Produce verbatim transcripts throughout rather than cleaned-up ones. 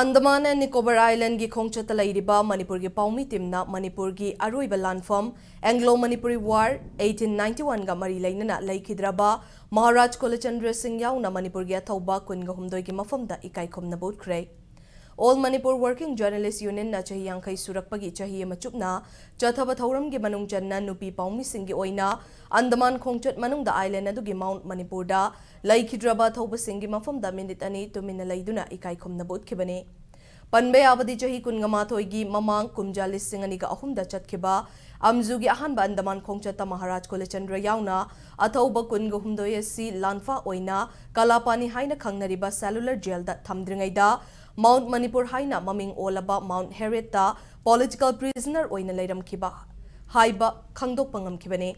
Andaman and Nicobar ꯑꯥꯏꯂꯦꯟꯒꯤ ꯈꯣꯡꯆꯠꯇ ꯂꯩꯔꯤꯕ ꯃꯅꯤꯄꯨꯔꯒꯤ ꯄꯥꯎꯃꯤ ꯇꯤꯝꯅ ꯃꯅꯤꯄꯨꯔꯒꯤ ꯑꯔꯣꯏꯕ ꯂꯥꯟꯐꯝ Anglo Manipuri war eighteen ninety one ꯒ ꯃꯔꯤ ꯂꯩꯅꯅ ꯂꯩꯈꯤꯗ꯭ꯔꯕ ꯃꯍꯥꯔꯥꯖ ꯀꯨꯂꯆꯟꯗ꯭ꯔ ꯁꯤꯡ ꯌꯥꯎꯅ ꯃꯅꯤꯄꯨꯔꯒꯤ ꯑꯊꯧꯕ ꯀꯨꯟꯒ ꯍꯨꯝꯗꯣꯏꯒꯤ ꯃꯐꯝꯗ ꯏꯀꯥꯏ ꯈꯨꯝꯅꯕ ꯎꯠꯈ꯭ꯔꯦ꯫ All Manipur Working Journalist Union ꯅ ꯆꯍꯤ ꯌꯥꯡꯈꯩ ꯁꯨꯔꯛꯄꯒꯤ ꯆꯍꯤ ꯑꯃ ꯆꯨꯞꯅ ꯆꯠꯊꯕ ꯊꯧꯔꯝꯒꯤ ꯃꯅꯨꯡ ꯆꯟꯅ ꯅꯨꯄꯤ ꯄꯥꯎꯃꯤꯁꯤꯡꯒꯤ ꯑꯣꯏꯅ ꯑꯟꯗꯃꯥꯟ ꯈꯣꯡꯆꯠ ꯃꯅꯨꯡꯗ ꯑꯥꯏꯂꯦꯟ ꯑꯗꯨꯒꯤ ꯃꯥꯎꯟꯠ ꯃꯅꯤꯄꯨꯔꯗ ꯂꯩꯈꯤꯗ꯭ꯔꯕ ꯑꯊꯧꯕꯁꯤꯡꯒꯤ ꯃꯐꯝꯗ ꯃꯤꯅꯤꯠ ꯑꯅꯤ ꯇꯨꯃꯤꯟꯅ ꯂꯩꯗꯨꯅ ꯏꯀꯥꯏ ꯈꯨꯝꯅꯕ ꯎꯠꯈꯤꯕꯅꯤ꯫ ꯄꯟꯕ ꯌꯥꯕꯗꯤ, ꯆꯍꯤ ꯀꯨꯟꯒ ꯃꯥꯊꯣꯏꯒꯤ ꯃꯃꯥꯡ ꯀꯨꯝꯖꯥ ꯂꯤꯁꯤꯡ ꯑꯅꯤꯒ ꯑꯍꯨꯝꯗ ꯆꯠꯈꯤꯕ ꯑꯝꯖꯨꯒꯤ ꯑꯍꯥꯟꯕ ꯑꯟꯗꯃꯥꯟ ꯈꯣꯡꯆꯠꯇ ꯃꯍꯥꯔꯥꯖ ꯀꯨꯂꯆꯟꯗ꯭ꯔ ꯌꯥꯎꯅ ꯑꯊꯧꯕ ꯀꯨꯟꯒ ꯍꯨꯝꯗꯣꯏ ꯑꯁꯤ ꯂꯥꯟꯐꯥ ꯑꯣꯏꯅ ꯀꯂꯥꯄꯥꯅꯤ ꯍꯥꯏꯅ ꯈꯪꯅꯔꯤꯕ cellular jail ꯗ ꯊꯝꯗ꯭ꯔꯤꯉꯩꯗ ꯃꯥꯎꯟꯠ ꯃꯅꯤꯄꯨꯔ ꯍꯥꯏꯅ ꯃꯃꯤꯡ ꯑꯣꯜꯂꯕ ꯃꯥꯎꯟꯠ ꯍꯦꯔꯤꯌꯠꯇ political prisoner ꯑꯣꯏꯅ ꯂꯩꯔꯝꯈꯤꯕ ꯍꯥꯏꯕ ꯈꯪꯗꯣꯛꯄ ꯉꯝꯈꯤꯕꯅꯤ꯫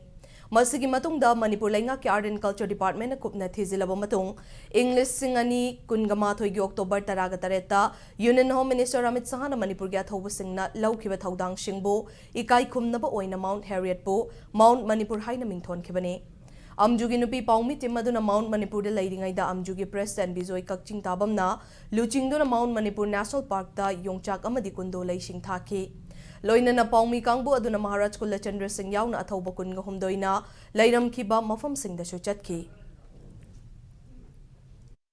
ꯃꯁꯤꯒꯤ ꯃꯇꯨꯡꯗ ꯃꯅꯤꯄꯨꯔ ꯂꯩꯉꯥꯛꯀꯤ Art and Culture Department ꯅ ꯀꯨꯞꯅ ꯊꯤꯖꯤꯜꯂꯕ ꯃꯇꯨꯡ, ꯏꯪ ꯂꯤꯁꯤꯡ ꯑꯅꯤ ꯀꯨꯟꯒ ꯃꯥꯊꯣꯏꯒꯤ ꯑꯣꯛꯇꯣꯕꯔ ꯇꯔꯥꯒ ꯇꯔꯦꯠꯇ Union Home Minister ꯑꯃꯤꯠ ꯁꯍꯥꯅ ꯃꯅꯤꯄꯨꯔꯒꯤ ꯑꯊꯧꯕꯁꯤꯡꯅ ꯂꯧꯈꯤꯕ ꯊꯧꯗꯥꯡꯁꯤꯡꯕꯨ ꯏꯀꯥꯏ ꯈꯨꯝꯅꯕ ꯑꯣꯏꯅ ꯃꯥꯎꯟꯠ ꯍꯦꯔꯤꯌꯠꯄꯨ ꯃꯥꯎꯟꯠ ꯃꯅꯤꯄꯨꯔ ꯍꯥꯏꯅ ꯃꯤꯡꯊꯣꯟꯈꯤꯕꯅꯤ꯫ ꯑꯝꯖꯨꯒꯤ ꯅꯨꯄꯤ ꯄꯥꯎꯃꯤ ꯇꯤꯝ ꯑꯗꯨꯅ ꯃꯥꯎꯟꯠ ꯃꯅꯤꯄꯨꯔꯗ ꯂꯩꯔꯤꯉꯩꯗ ꯑꯝꯖꯨꯒꯤ president ꯕꯤꯖꯣꯏ ꯀꯛꯆꯤꯡ ꯇꯥꯕꯝꯅ ꯂꯨꯆꯤꯡꯗꯨꯅ ꯃꯥꯎꯟꯠ ꯃꯅꯤꯄꯨꯔ National Park ꯇ ꯌꯣꯡꯆꯥꯛ ꯑꯃꯗꯤ ꯀꯨꯟꯗꯣ ꯂꯩꯁꯤꯡ ꯊꯥꯈꯤ꯫ ꯂꯣꯏꯅꯅ ꯄꯥꯎꯃꯤ ꯀꯥꯡꯕꯨ ꯑꯗꯨꯅ ꯃꯍꯥꯔꯥꯖ ꯀꯨꯂꯆꯟꯗ꯭ꯔ ꯁꯤꯡ ꯌꯥꯎꯅ ꯑꯊꯧꯕ ꯀꯨꯟꯒ ꯍꯨꯝꯗꯣꯏꯅ ꯂꯩꯔꯝꯈꯤꯕ ꯃꯐꯝꯁꯤꯡꯗꯁꯨ ꯆꯠꯈꯤ꯫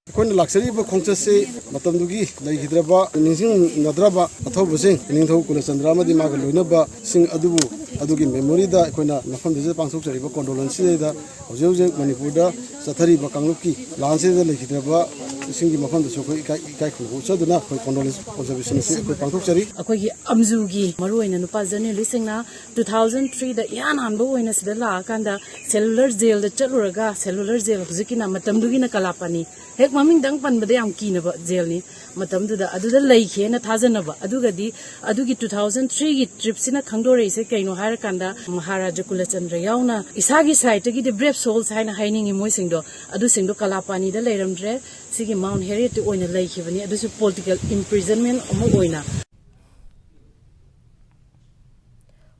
ꯑꯩꯈꯣꯏꯅ ꯂꯥꯛꯆꯔꯤꯕ ꯈꯣꯡꯆꯠꯁꯤ ꯃꯇꯝꯗꯨꯒꯤ ꯂꯩꯈꯤꯗ꯭ꯔꯕ, ꯅꯤꯡꯁꯤꯡꯅꯗ꯭ꯔꯕ ꯑꯊꯧꯕꯁꯤꯡ, ꯅꯤꯡꯊꯧ ꯀꯨꯂꯆꯟꯗ꯭ꯔ ꯑꯃꯗꯤ ꯃꯥꯒ ꯂꯣꯏꯅꯕꯁꯤꯡ ꯑꯗꯨꯕꯨ, ꯑꯗꯨꯒꯤ memory ꯗ ꯑꯩꯈꯣꯏꯅ ꯃꯐꯝꯁꯤꯗ ꯄꯥꯡꯊꯣꯛꯆꯔꯤꯕ condolence ꯁꯤꯗꯩꯗ ꯍꯧꯖꯤꯛ ꯍꯧꯖꯤꯛ ꯃꯅꯤꯄꯨꯔꯗ ꯆꯠꯊꯔꯤꯕ ꯀꯥꯡꯂꯨꯞꯀꯤ ꯂꯥꯟꯁꯤꯗ ꯂꯩꯈꯤꯗ꯭ꯔꯕꯁꯤꯡꯒꯤ ꯃꯐꯝꯗꯁꯨ ꯑꯩꯈꯣꯏ ꯏꯀꯥꯏ, ꯏꯀꯥꯏ ꯈꯨꯝꯅꯕ ꯎꯠꯆꯗꯨꯅ ꯑꯩꯈꯣꯏ condolence observation ꯑꯁꯤ ꯑꯩꯈꯣꯏ ꯄꯥꯡꯊꯣꯛꯆꯔꯤ꯫ ꯑꯩꯈꯣꯏꯒꯤ ꯑꯝꯖꯨꯒꯤ ꯃꯔꯨꯑꯣꯏꯅ ꯅꯨꯄꯥ journalist ꯁꯤꯡꯅ two thousand three ꯗ ꯏꯍꯥꯟ ꯍꯥꯟꯕ ꯑꯣꯏꯅ ꯁꯤꯗ ꯂꯥꯛꯑꯀꯥꯟꯗ cellular jail ꯗ ꯆꯠꯂꯨꯔꯒ, cellular jail ꯍꯧꯖꯤꯛꯀꯤꯅ, ꯃꯇꯝꯗꯨꯒꯤꯅ ꯀꯂꯥꯄꯥꯅꯤ, ꯍꯦꯛ ꯃꯃꯤꯡꯗꯪ ꯄꯟꯕꯗ ꯌꯥꯝ ꯀꯤꯅꯕ jail ꯅꯤ꯫ ꯃꯇꯝꯗꯨꯗ ꯑꯗꯨꯗ ꯂꯩꯈꯤꯅ ꯊꯥꯖꯅꯕ꯫ ꯑꯗꯨꯒꯗꯤ ꯑꯗꯨꯒꯤ two thousand three ꯒꯤ trip ꯁꯤꯅ ꯈꯪꯗꯣꯔꯛꯏꯁꯦ ꯀꯩꯅꯣ ꯍꯥꯏꯔꯀꯥꯟꯗ, ꯃꯍꯥꯔꯥꯖꯥ ꯀꯨꯂꯆꯟꯗ꯭ꯔ ꯌꯥꯎꯅ ꯏꯁꯥꯒꯤ side ꯇꯒꯤꯗꯤ brave souls ꯍꯥꯏꯅ ꯍꯥꯏꯅꯤꯡꯉꯤ ꯃꯣꯏꯁꯤꯡꯗꯣ, ꯑꯗꯨꯁꯤꯡꯗꯣ ꯀꯂꯥꯄꯥꯅꯤꯗ ꯂꯩꯔꯝꯗ꯭ꯔꯦ, ꯁꯤꯒꯤ ꯃꯥꯎꯟꯠ ꯍꯦꯔꯤꯌꯠꯇ ꯑꯣꯏꯅ ꯂꯩꯈꯤꯕꯅꯤ, ꯑꯗꯨꯁꯨ political imprisonment ꯑꯃ ꯑꯣꯏꯅ꯫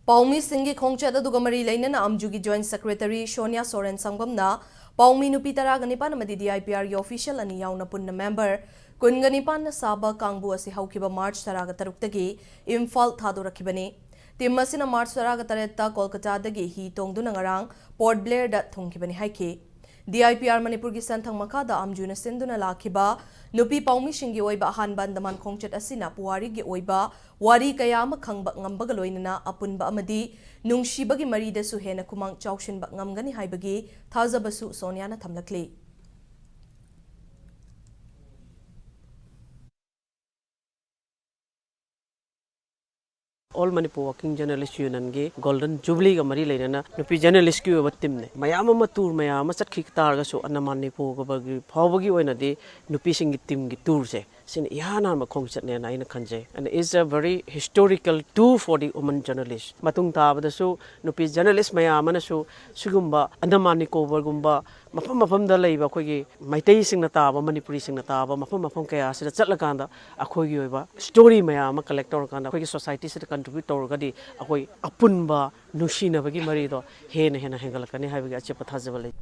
ꯄꯥꯎꯃꯤꯁꯤꯡꯒꯤ ꯈꯣꯡꯆꯠ ꯑꯗꯨꯒ ꯃꯔꯤ ꯂꯩꯅꯅ ꯑꯝꯖꯨꯒꯤ Joint Secretary ꯁꯣꯅꯤꯌꯥ ꯁꯣꯔꯦꯟ ꯁꯪꯒꯝꯅ ꯄꯥꯎꯃꯤ ꯅꯨꯄꯤ ꯇꯔꯥꯒ ꯅꯤꯄꯥꯟ ꯑꯃꯗꯤ D I P R ꯒꯤ official ꯑꯅꯤ ꯌꯥꯎꯅ ꯄꯨꯟꯅ member ꯀꯨꯟꯒ ꯅꯤꯄꯥꯟꯅ ꯁꯥꯕ ꯀꯥꯡꯕꯨ ꯑꯁꯤ ꯍꯧꯈꯤꯕ ꯃꯥꯔꯆ ꯇꯔꯥꯒ ꯇꯔꯨꯛꯇꯒꯤ ꯏꯝꯐꯥꯜ ꯊꯥꯗꯣꯔꯛꯈꯤꯕꯅꯤ꯫ ꯇꯤꯝ ꯑꯁꯤꯅ ꯃꯥꯔꯆ ꯇꯔꯥꯒ ꯇꯔꯦꯠꯇ ꯀꯣꯜꯀꯇꯥꯗꯒꯤ ꯍꯤ ꯇꯣꯡꯗꯨꯅ ꯉꯔꯥꯡ ꯄꯣꯔꯠ ꯕ꯭ꯂꯦꯌꯔꯗ ꯊꯨꯡꯈꯤꯕꯅꯤ ꯍꯥꯏꯈꯤ꯫ ꯗꯤ ꯑꯥꯏ ꯄꯤ ꯑꯥꯔ ꯃꯅꯤꯄꯨꯔꯒꯤ ꯁꯦꯟꯊꯪ ꯃꯈꯥꯗ ꯑꯝꯖꯨꯅ ꯁꯤꯟꯗꯨꯅ ꯂꯥꯛꯈꯤꯕ ꯅꯨꯄꯤ ꯄꯥꯎꯃꯤꯁꯤꯡꯒꯤ ꯑꯣꯏꯕ ꯑꯍꯥꯟꯕ ꯑꯟꯗꯃꯥꯟ ꯈꯣꯡꯆꯠ ꯑꯁꯤꯅ ꯄꯨꯋꯥꯔꯤꯒꯤ ꯑꯣꯏꯕ ꯋꯥꯔꯤ ꯀꯌꯥ ꯑꯃ ꯈꯪꯕ ꯉꯝꯕꯒ ꯂꯣꯏꯅꯅ ꯑꯄꯨꯟꯕ ꯑꯃꯗꯤ ꯅꯨꯡꯁꯤꯕꯒꯤ ꯃꯔꯤꯗꯁꯨ ꯍꯦꯟꯅ ꯈꯨꯃꯥꯡ ꯆꯥꯎꯁꯤꯟꯕ ꯉꯝꯒꯅꯤ ꯍꯥꯏꯕꯒꯤ ꯊꯥꯖꯕꯁꯨ ꯁꯣꯅꯤꯌꯥꯅ ꯊꯝꯂꯛꯂꯤ꯫ All Manipur Working Journalist Unionꯒꯤ Golden Jubileeꯒ ꯃꯔꯤ ꯂꯩꯅꯅ ꯅꯨꯄꯤ journalistꯀꯤ ꯑꯣꯏꯕ teamꯅꯦ꯫ ꯃꯌꯥꯝ ꯑꯃ tour ꯃꯌꯥꯝ ꯑꯃ ꯆꯠꯈꯤ ꯇꯥꯔꯒꯁꯨ ꯑꯟꯗꯃꯥꯟ ꯅꯤꯀꯣꯕꯔꯒꯤ ꯐꯥꯎꯕꯒꯤ ꯑꯣꯏꯅꯗꯤ ꯅꯨꯄꯤꯁꯤꯡꯒꯤ teamꯒꯤ tourꯁꯦ ꯁꯤꯅ ꯏꯍꯥꯟ ꯍꯥꯟꯕ ꯈꯣꯡꯆꯠꯅꯦꯅ ꯑꯩꯅ ꯈꯟꯖꯩ꯫ And it's a very historical tour for the women journalist꯫ ꯃꯇꯨꯡ ꯇꯥꯕꯗꯁꯨ ꯅꯨꯄꯤ journalist ꯃꯌꯥꯝ ꯑꯃꯅꯁꯨ ꯁꯤꯒꯨꯝꯕ ꯑꯟꯗꯃꯥꯟ ꯅꯤꯀꯣꯕꯔꯒꯨꯝꯕ ꯃꯐꯝ ꯃꯐꯝꯗ ꯂꯩꯕ ꯑꯩꯈꯣꯏꯒꯤ ꯃꯩꯇꯩꯁꯤꯡꯅ ꯇꯥꯕ, ꯃꯅꯤꯄꯨꯔꯤꯁꯤꯡꯅ ꯇꯥꯕ ꯃꯐꯝ ꯃꯐꯝ ꯀꯌꯥ ꯑꯁꯤꯗ ꯆꯠꯂꯀꯥꯟꯗ ꯑꯩꯈꯣꯏꯒꯤ ꯑꯣꯏꯕ story ꯃꯌꯥꯝ ꯑꯃ collect ꯇꯧꯔꯀꯥꯟꯗ ꯑꯩꯈꯣꯏꯒꯤ societyꯁꯤꯗ contribute ꯇꯧꯔꯒꯗꯤ ꯑꯩꯈꯣꯏ ꯑꯄꯨꯟꯕ ꯅꯨꯡꯁꯤꯅꯕꯒꯤ ꯃꯔꯤꯗꯣ ꯍꯦꯟꯅ ꯍꯦꯟꯅ ꯍꯦꯟꯒꯠꯂꯛꯀꯅꯤ ꯍꯥꯏꯕꯒꯤ ꯑꯆꯦꯠꯄ ꯊꯥꯖꯕ ꯂꯩ꯫